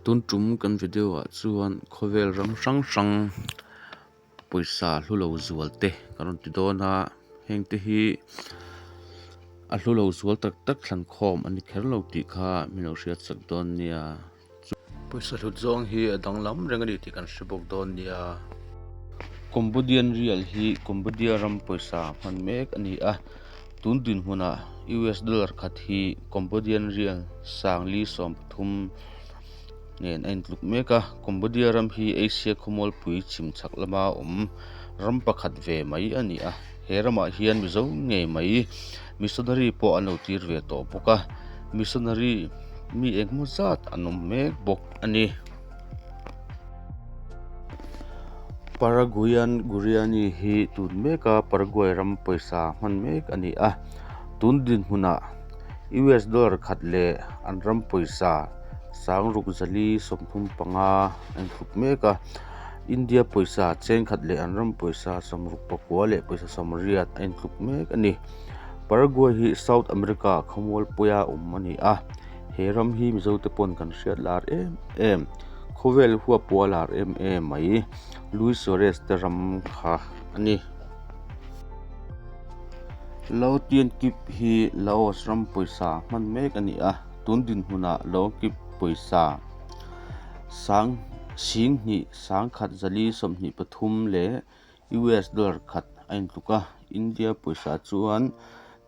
Tun tum kan video ah chuan khawvel ram hrang hrang pawisa hlu lo zual te kan rawn ti dawn a heng te hi a hlu lo zual tak tak thlan khawm a ni kher lo tih kha min lo hriat sak dawn nia. Pawisa hlut zawng hi a danglam reng a ni tih kan hre bawk dawn nia. Cambodian rial hi Cambodia ram pawisa hman mek a ni a, tun dinhmunah US dollar khat hi Cambodian rial sangli 13 nen a intluk mek a. Cambodia ram hi Asia khawmualpui chhim chhak lama awm ram pakhat ve mai a ni a, he ramah hian Mizo ngei mai missionary pawh an lo tir ve tawh bawk a, missionary mi engemaw zat an awm mek bawk a ni. Paraguayan Guarani hi tun meka Paraguay ram pawisa hman mek a ni a, tun dinhmunah US dollar khat leh an ram pawisa sangruk zali 35 a intluk mek a, India pawisa cheng khat leh an ram pawisa 69 leh pawisa 80 a intluk mek a ni. Paraguay hi South America khawmualpuia awm a ni a, he ram hi Mizote pawn kan hriat lar em em, khawvel huap pawh a lar em em mai, Luis Suarez te ram kha a ni. Laotian Kip hi Laos ram pawisa hman mek a ni a, tun dinhmunah Laokip pawisa sang sing hnih 10 423 leh US dollar khat a intluk a, India pawisa chuan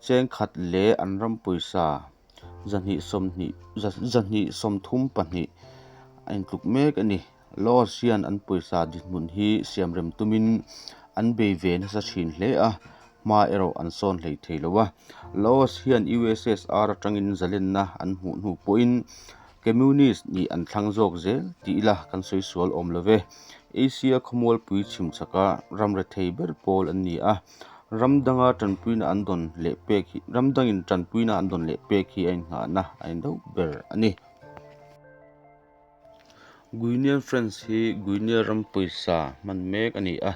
cheng khat leh an ram pawisa 220 232 a intluk mek a ni. Laos hian an pawisa dinhmun hi siamrem tumin an bei ve nasa thin hle a, hma erawh an sawn hlei thei lo a. Laos hian USSR atangin zalenna an hmuh hnu pawhin Communist nih an thlang zawk zel tih ila kan sawi sual awm lo ve. Asia khawmualpui chhim chhaka ram rethei ber pawl an ni a, ram danga tanpuina an dawn leh pek hi ram dangin tanpuina an dawn leh pek hi a innghahna a ni deuh ber a ni. Guinean Franc hi Guinea ram pawisa hman mek a ni a,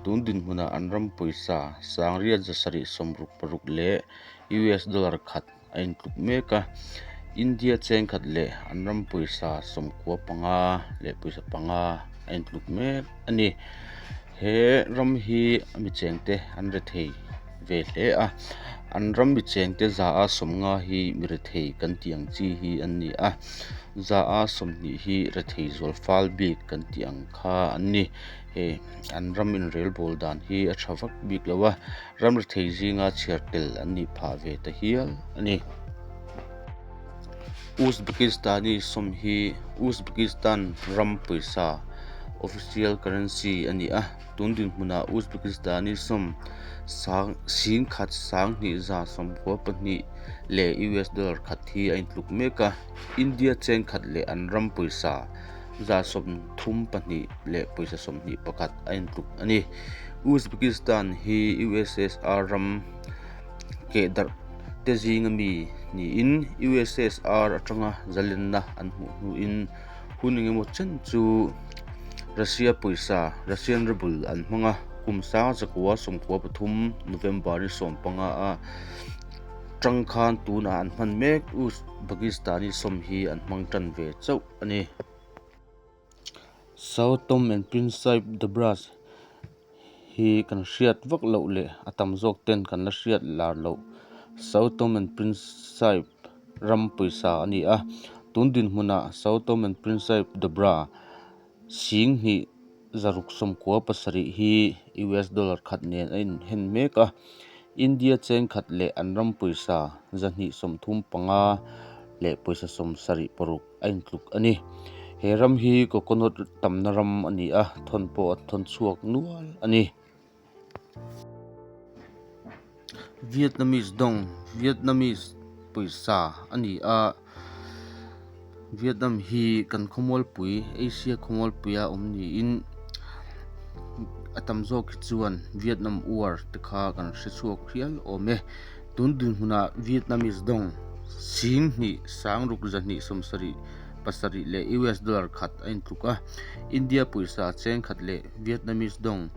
tun dinhmunah an ram pawisa 776 leh US dollar khat a intluk mek a, India cheng khat leh an ram pawisa 95 leh pawisa panga a intluk mek a ni. He ram hi a mi chengte an rethei ve hle a, an ram mi chengte za a 50 hi mi rethei kan tih ang chi hi an ni a, za a 20 hi rethei zual fal bik kan tih ang kha an ni. Hei an ram inrelbawl dan hi a tha vak bik lo a. Ram rethei zinga chhiar tel an nih phah ve ta hial a ni. Uzbekistani sawm hi Uzbekistan ram pawisa, official currency, a ni a. Tun dinhmunah Uzbekistani sawm sang sing khat 2192 leh US dollar khat hi a intluk mek a. India cheng khat leh an ram pawisa 32 leh pawisa 21 a intluk a ni. Uzbekistan hi USSR ram keh darh te zinga mi niin USSR atanga zalenna an hmuh hnuin hun engemaw chen chu Russia pawisa, Russian ruble, an hmang a, kum 1993 November ni 15 a tang khan tunah an hman mek Uzbekistani sawm hi an hmang tan ve chauh a ni. Sao Tome and Principe Dobras hi kan hriat vak loh leh a tam zawk ten kan la hriat lar loh Sao Tome and Principe ram pawisa a ni a. Tun dinhmunah Sao Tome and Principe Dobra 10 697 hi US dollar khat nen a inhen mek a. India cheng khat leh an ram pawisa 235 leh pawisa 76 a intluk a ni. He ram hi coconut tamna ram a ni a, thawn pawh a thawn chhuak nual a ni. Vietnamese dawng, Vietnamese pawisa a ni a, Vietnam hi kan khawmualpui Asia khawmualpuia awm niin a tam zawk hi chuan Vietnam war te kha kan hre chhuak hial awm e. Tun dinhmunah Vietnamese dawng 10 6 277 leh US dollar khat a intluk a, India pawisa cheng khat leh Vietnamese dawng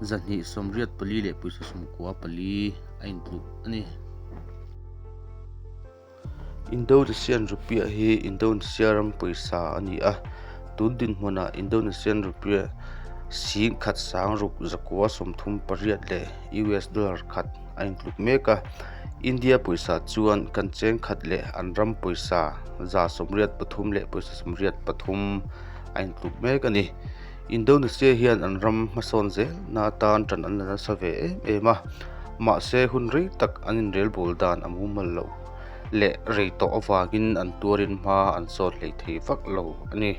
284 leh pawisa 94 a intluk a ni. Indonesian Rupiah hi Indonesia ram pawisa a ni a, tun dinhmunah Indonesian Rupiah sing khat sang ruk zakua 38 leh US dollar khat a intluk mek a. India pawisa chuan kan cheng khat leh an ram pawisa 183 leh pawisa 83 a intluk mek a ni. Indonesia hian an ram hmasawn zelna atan tan an la nasa ve em em a, mahse hun rei tak an inrelbawl dan a mumal loh leh rei tawh avangin an tuarin hma an sawn hlei thei vak lo a ni.